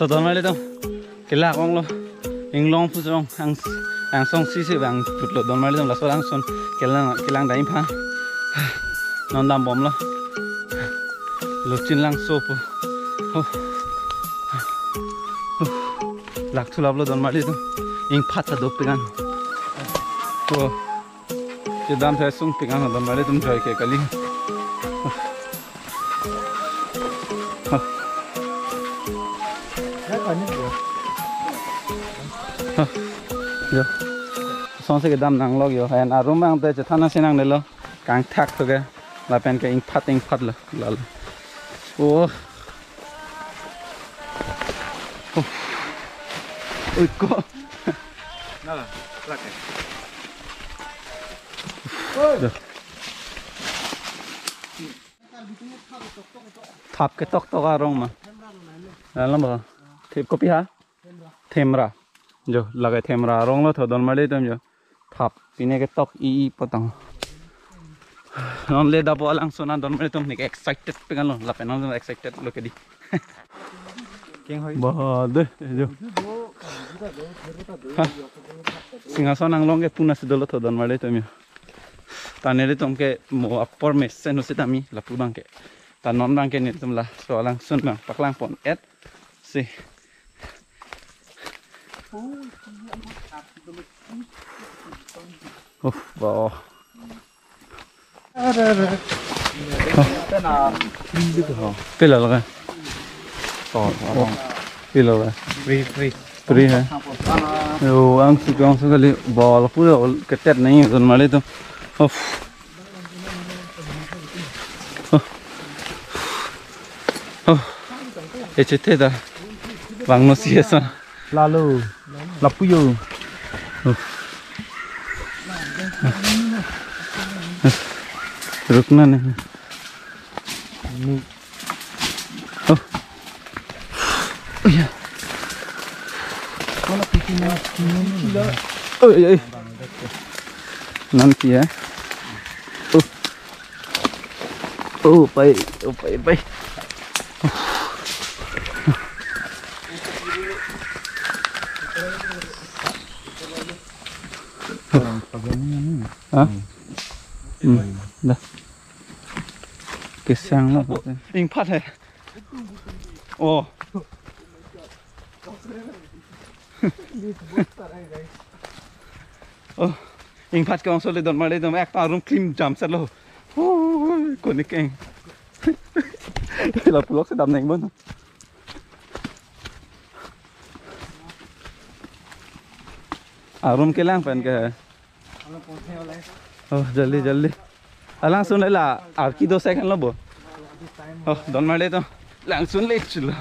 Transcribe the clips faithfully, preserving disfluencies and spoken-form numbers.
Donmarlitum, kelak onglo. Inglong pu jong ang, angsong si si bang putlo donmarlitum, laso langsun kelang, kelang dai pha. Non dambomlo. Lochin Langso pu. Oh. Oh. Lak thu laplo donmarlitum. Ingphat ta dopik an. Oh. Kedam thai sungpik an donmarlitum, joike kali. Jo. Songsi kedam nanglok jo. Hain arum angte chethan nangsinang delo. Kangthak thu ke. Lapen ke ingphat ingphat lo. Lalo. Oh. Oh. Ui ko. Nala, lake. Jo. Thap ke toktok arong ma. Dalam ba. Thip kopi ha? Themra. Jo, lake Themra arong lo tho donmarlitum jo. Thap pine ketok i i potang. Non le dapo alangsun an donmarlitum, ne excited pik an lo, lapen non excited lo kedi. Keng hoi. Ba de, jo. Ha. Singhason anglong ke puna si dolo tho donmarlitum jo. Ta nelitum ke mo apor mesen ho sitame lapu abang ke. Ta non abang ke nelitum laso alangsun abang paklang pon et. Si. Oh, ba. Pila lake? Oh, pila lake? Free, free. Free hai. Yo, angsong angsong kali ball pura ol ketet nai donmarlitum. Oh. Oh. Oh. Echethe ta. Bang no si esa. Lalo. Lapu jo. Oh. Rukna nahi. Oh. Oh, ya. Oi, oi. Nanti ya. Oh. Oh, pai, oh, pai, pai. Ha? Hmm, dah. Kesang lo. Ingphat hai. Oh. Oh. Ingphat ke ongso le donmarlitum, ekta arum klim jamsar lo. Oh, kone keng. Lapu lok si dam neng bon. Arum kelang pen ke. Oh, jaldi, jaldi. Alangsun le la, arki do second lo bo. Oh, donmarlitum. Langsun le chulo.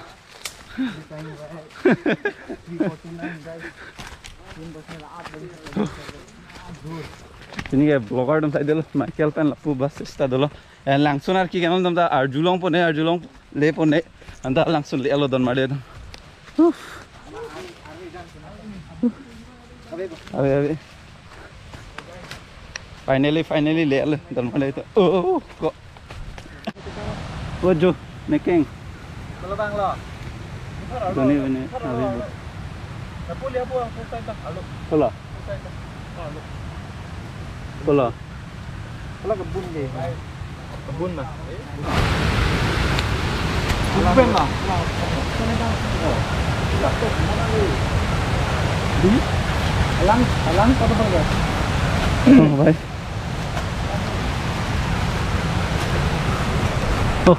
Pini ke vlogger atum sai dolo, Michael pen lapu bas sista dolo. Eh, langsun arki ke non dam ta arjulong pon ne, arjulong le pon ne. Anta langsun le alo donmarlitum. Ave, ave. Finally, finally, le alo donmarlitum. Oh, ko. Oh, jo, nekeng. Kalau bang lo. Bene, bene, ave. Kola. Kola. Kola kebun ke. Kebun na. Kebun na. Di? Alang, alang kado bang ya? Oh, baik. Oh.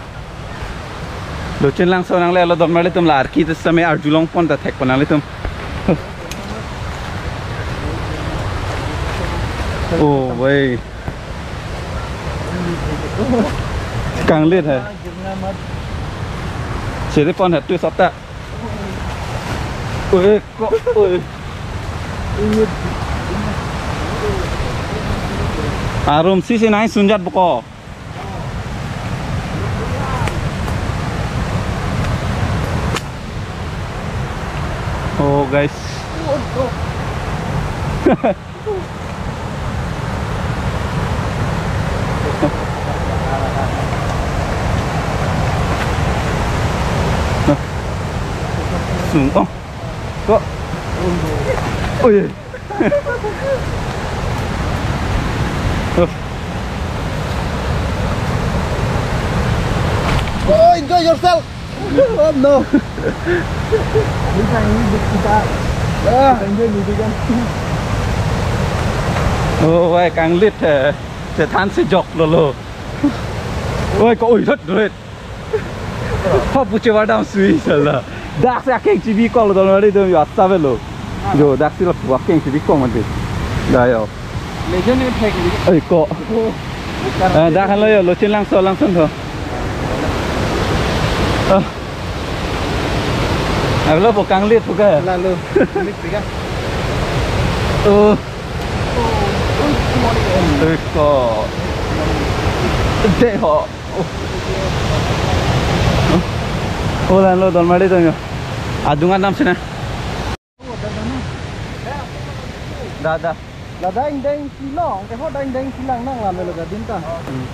Lochin Langso nangle alo donmarlitum, la arki te same arjulong pon ta thek pon nanglitum. Oh, wei. Kanglit hai. Siri pon hai tu sap ta. Oi, ko, oi. Arum si si nai sunjat boko. Oh, guys. Oh. Kok. Oh, iya. Oh. Oh, enjoy yourself. Oh, no. Ini kan ini kita. Ah. Enjoy ini kan. Oh, wai kanglit he. Setan sejok lolo. Wai, kok, oi, hot, hot. Hop puche vadam sui sala. Dak si akeng chibi kok lo, donmari atum, yo, asta velo. Yo, dak si lo akeng chibi kok mati. Da yo. Legend ni phek ni. Oi, kok. Oh. Eh, dak han lo yo, lo chin langso, langson tho. Oh. Alo po kanglit po ka. Lalo. Lit tiga. Oh. Oh, oh, oh. Oi, kok. De ho. Oh. Oh, la lo, donmari atum yo. Adung anam sina. Da, da. La dang dang silong, ke ho dang dang silang nang la melo gadin ta. Hmm.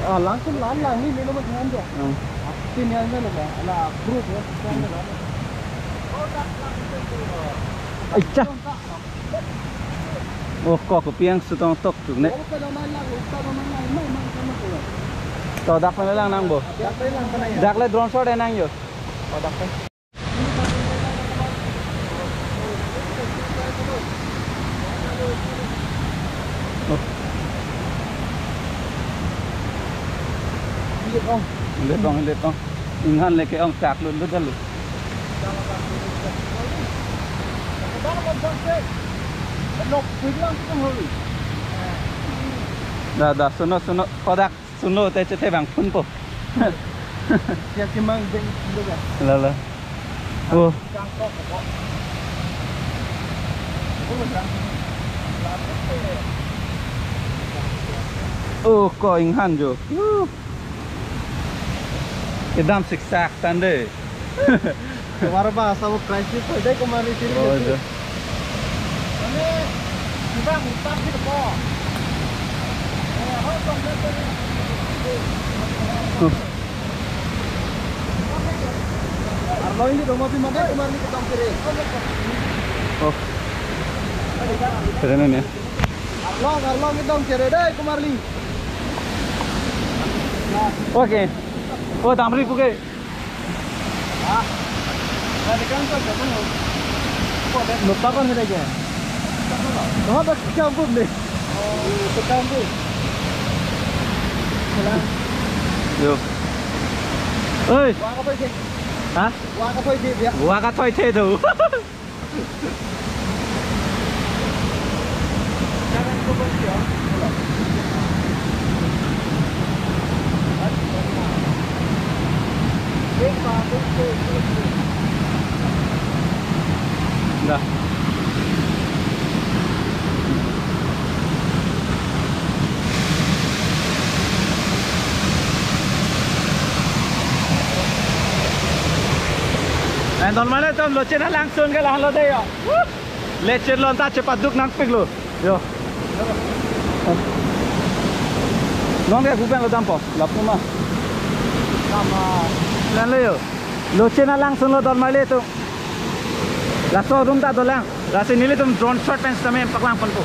Ah, langsung lan lang ni melo mas ngan dia. Hmm. Sini aja lo, la group ya, sini aja lo. Aicha. Oh, kok kopi ang sutong tok tu ne. To dak pen lang nang bo. Dak le drone shot nang yo. Oh, dak pen. Oh. Indet ong, indet ong. Inghan le ke-ong tak lut lut lo. Da, da, suno, suno, kodak, suno, te chethe bang phun po. Siak kemang beng dulu ya. Lala. Oh. Oh, ko inghan jo. Uh. Kedam siksak tande. Kemar ba, sa crisis ko dei kemar ni siri. Oh, jo. Ane, kita mutar gitu ko. Eh, ho tong deh. Uh. Arlong ini dong, mapi mati kemar ni ketong kiri. Oh. Keren ya. Arlong, arlong ketong kiri deh kemar ni. Oke. Oh, damri puke. Ah. Ada kan tu, ada kan. Lupa kan kita ke? Wah, bak kampung deh. Oh, ke kampung. Yo. Oi. Wah, apa sih? Hah? Wah, apa sih dia? Wah, ka thoi the tu. Da. Lapen donmari atum, lo chena langsun ke lahan lo dei yo. Woo! Lechin lo anta chepaduk nangpik lo. Yo. Non ke gupen lo dampo. Lapu ma. Sama. Lan lo yo. Lo chena langsun lo donmari atum. Laso room ta dolang. Lasi nelitum drone shot pen sitame paklang ponpo.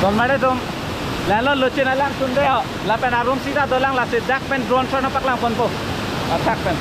Donmari atum, lalo lo chena langsun dei ho. Lapen a-room sita dolang, lasi dak pen drone shot nangpaklang ponpo. Athak pen.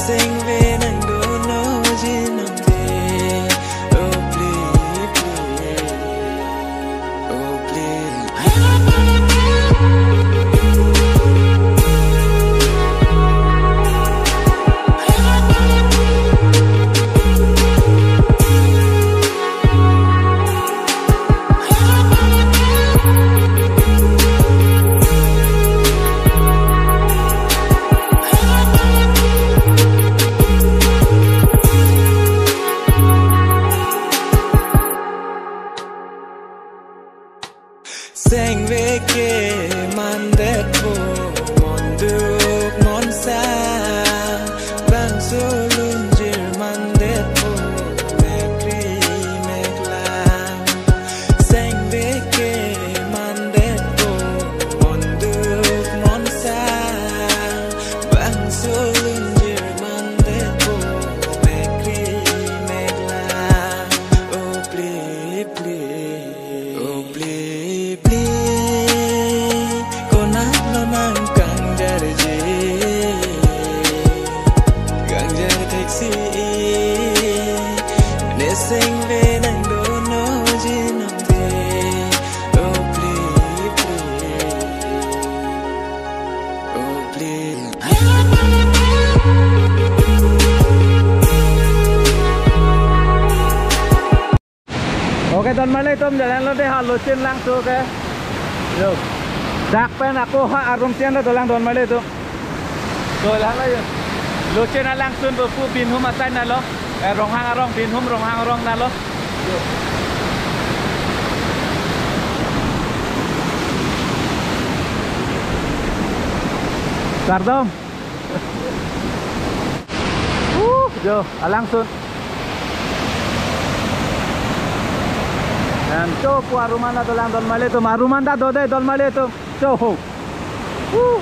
Sengve nang dono jinam de, oh, pli, pli, oh, pli. Sengve ke mandetpo, monduk monsang, bangso lunjir mandetpo, mekri meklang. Sengve ke mandetpo, monduk monsang, bangso lunjir mandetpo, mekri meklang. Oh, pli, pli, oh, pli, pli, konatlo nang kangjarji, kangjar theksi, ne sengve nang dono jinam de, oh, pli, pli, oh, pli. Okay, donmarli atum, jalan lo de ha Lochin Langso ke. Yo. Dak pen ako ha arum tian lo dolang donmarli atum. Dolang lo yo. Lochin alangsun pu Binhum asai nalo. Eh, Ronghang arong, Binhum Ronghang arong nalo. Yo. Kardom. Uh, jo, alangsun. Nangcho pu aruman ta dolang donmarli atum, aruman ta do de donmarli atum. Cho ho. Uh.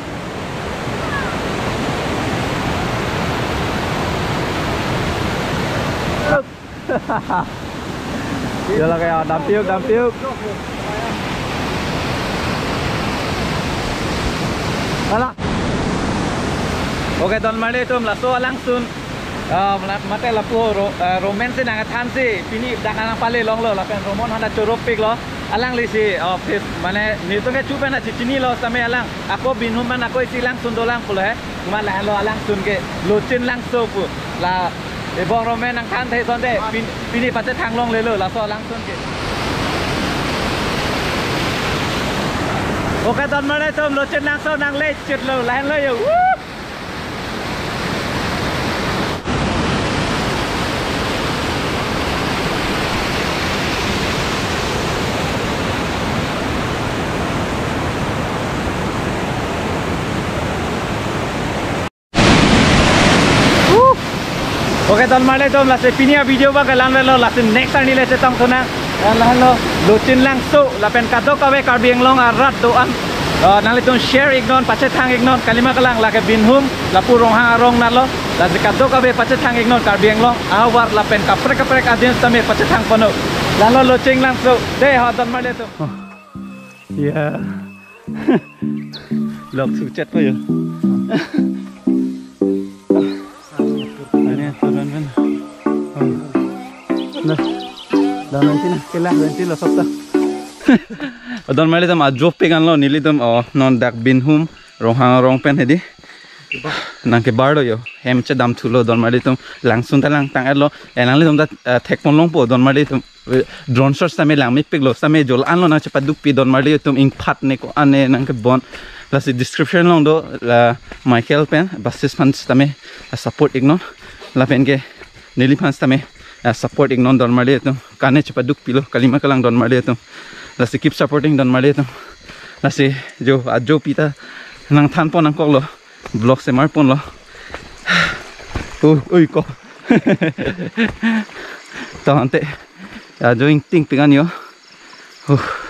Yo lake ya, dampiuk, dampiuk. Ala. Okay, donmarli atum, laso alangsun. Ah, mate lapu ro, ah, romen si nangthan si, pini dak nangpale longlo, lapen romen hana chorop piklo. Alangli si, ah, phis, mane, netum ke chupen na chichinilo, same alang. Ako Binhum man ako isi langsun dolang pulo he. Mala halo alangsun ke Lochin Langso pu. La ebong romen nangthan the sonte pin-, pini pachethang longlelo laso alangsun ke. Okay, donmarli atum, Lochin Langso nangle chitlo, lahenlo yo. Woo! Okay, donmarli atum, lasi pini avideo abang ke la-an avelo, lasi next arni le chetong thunang. Dan lahenlo, Lochin Langso, lapen kadokave Karbi Anglong arat do-an. Ah, nanglitum share iknon, pachethang iknon, kalima kalang, lake Binhum, lapu Ronghang arong nalo, lasi kadokave pachethang iknon, Karbi Anglong ahavar lapen kaprek kaprek adin sitame pachethang ponnon. Lahenlo Lochin Langso, de ha donmarli atum. Oh. Ya. Vlog sukchet po yo. Ani turun kan. Oh. Dah. Dah nanti na, kela nanti lo sokta. Donmarli atum, ajo pik anlo nelitum, oh, non dak Binhum Ronghang arong pen hedi. Nangkebar lo yo. Hem chedam thulo donmarli atum, langsun ta langtang-etlo. Eh, nanglitum ta, eh, thekpon longpo donmarli atum. Drone shot sitame langmepiklo, sitame jo la-anlo nangchepadukpi donmarli atum, ingphat ne ko-an ne nangkebon. Lasi description along do, la Michael pen basis aphan sitame, ah, support iknon. Lapen ke neliphan sitame, ah, support iknon donmarli atum. Kane chepadukpilo, kalima kalang donmarli atum. Lasi keep supporting donmarli atum. Lasi jo ajo pita nangthanpon nangkoklo. Vlog semar ponlo. Uh, ui ko. Tangte. Ya, jo ingtingpik an yo. Uh.